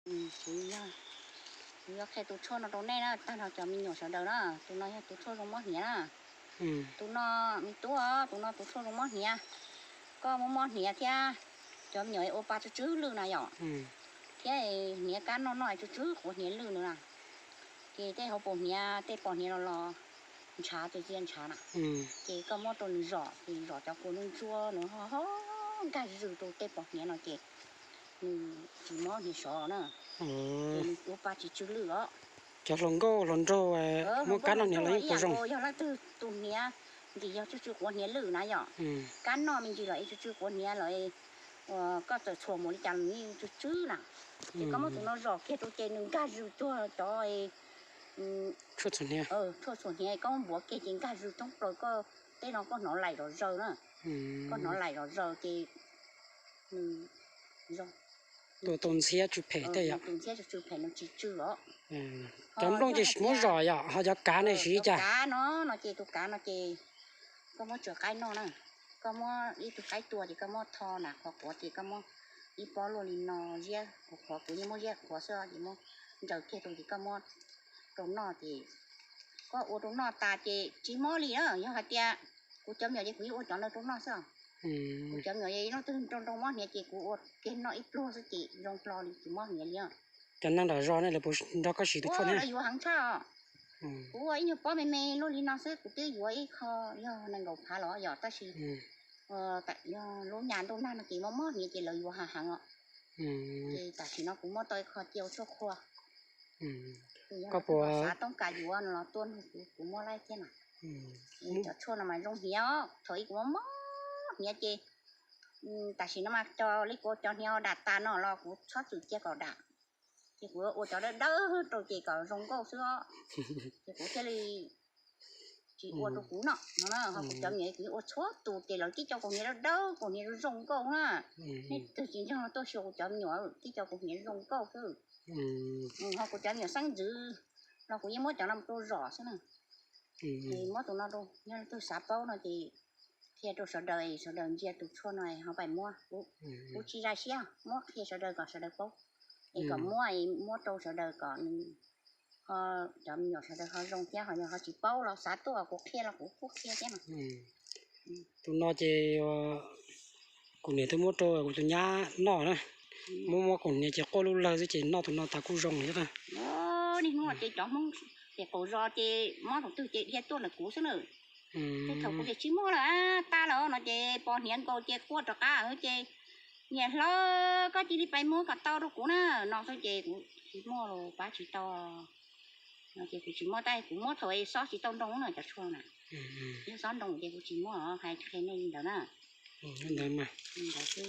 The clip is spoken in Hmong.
Kuv yuav qhia tus tshuaj no rau nej na, tag nrho cov me nyuam sawv daws na, tus no yog tus tshuaj zoo mob hniav na. Tus no, me tub, tus no tus tshuaj zoo mob hniav. Koj muaj mob hniav thiab cov me nyuam ua pa tsw tsw lwj na yom, thiab hniav kab noj noj tsw tsw quav hniav lwj na, ces tej hauv paus hniav tej pos hniav los los ntshav, tus cia ntshav na, ces koj muab rau nws zom, ces zom cov kua ntsuab ntsuab no ho nkag zws rau tej pos hniav no ces nws tsis mob hniav sov na, ces nws ua pa tsis tsw lwj os. Cov hluas nkauj hluas nraug muaj kab noj hniav los yeej puas zoo. Yog leej twg tus hniav ntxim yog tsw tsw quav hniav lwj na yom, kab noj me ntsis los es tsw tsw quav hniav los es koj txawm txhuam mus li cas los yeej tsw tsw na, ces koj muab tus no zom kiag rau ces nws nkag zws cuag cov tshuaj txhuam hniav, koj muab npuav kiag ces nkag zws thoob plaws koj teb no koj hnov laim zom zaws na, koj hnov laim zom zaws ces nws zoo. Tus tus ntxhiab tsw phem tej yom. Tus ntxhiab tsw phem no tsis tsw os. Cov nplooj ces muab zom yom, ho cov kav ne siv li cas? Kav no no ces tus kav no ces koj muab tsuav qaib noj na, koj muab ib tug qaib tua ces koj muab tho nram qhov quav ces koj muab ib pob luaj li no, ziab qhuav qhuav, kuv yeej muab ziab qhuav xwb ces muab ntsaws kiag rau ces koj muab rau noj ces koj ua rau noj tas ces tsis mob li na. Yog hais tias kuv cov me nyuam ces kuv yeej ua cov ntawd rau noj xwb. Kuv cov me nyuam yog leej twg nroo nroo mob hniav ces kuv ua kiag noj ib pluag xwb ces zoo hlo li tsis mob hniav li. Cov neeg nram zos ne lawv puas nrog koj siv tus tshuaj ne? Lawv yuav heev tshaj. Kuv ua ib nyuag pob me me luaj li no xwb kuv twb yuav ib qho yog nees nkaum phav los yom, tab sis yog lub nyas ntuj nag no ces mob mob hniav ces lawv yuav heev heev os. Ces tam sim no kuv muab tau ib qho cia ua tshuaj qhua. Koj puas xav toob kas yuav no los tuaj nug kuv, kuv muab laij thiab na. Cov tshuaj no mas zoo hniav os, thaum ub kuv mob mob hniav ces tam sim no mas cov li kuv cov hniav dam tas no los kuv txhob txwm cia kom dam, ces kuv ua cov dawb dawb rau ces kom zoo nkauj xwb os. Ces kuv thiaj li tsis ua rau kuv noj no na, ho kuv cov me nyuam kuv ua txhua tus ces lawv tib co kaus hniav dawb dawb, kaus hniav zoo nkauj na. Nej twg tsis ntseeg los tuaj xyuas kuv cov me nyuam, tib co kaus hniav zoo nkauj xwb. Ho kuv cov me nyuam xeeb ntxwv los kuv yeej muab cov no rau zom xwb na. Ces muab tus no rau, yog leej twg xav paub no ces qhia rau sawv daws, sawv daws ntsia tus tshuaj no ho pais muab. Kuv tsis zais siab, muab qhia sawv daws kom sawv daws paub, es kom muab, muab rau sawv daws kom nws, ho cov me nyuam sawv daws ho zoo thiab, ho yog ho tsis paub los xav tuaj kuv qhia los kuv kuj qhia thiab no. Tus no ces kuv niam twb muab rau kuv tus nyab noj na, muab muab kuv niam ces quaj lub lawg xwb ces noj tus no tas kuj zoo thiab na. Niaj hnub ces cov Hmoob ces qaum zos ces mob thaum twg ces dhia tuaj ntawm kuv xwb na. Tej thaum kuv tias tsis muaj lawm, tag lawm no ces pos hniav nkaus ces quaj rov qab ces, niam hlob koj cia li pais muab kom tau rau kuv na, no xwb ces kuv tsis muaj los pab tsis tau. No ces kuv tsis muaj, tab kuv muab thaum xob tsis tau nroo na cov tshuaj na. Yog xob nroo ces kuv tsis muaj, hais qhia nej li ntawd na. Li ntawd mas. Li ntawd xwb.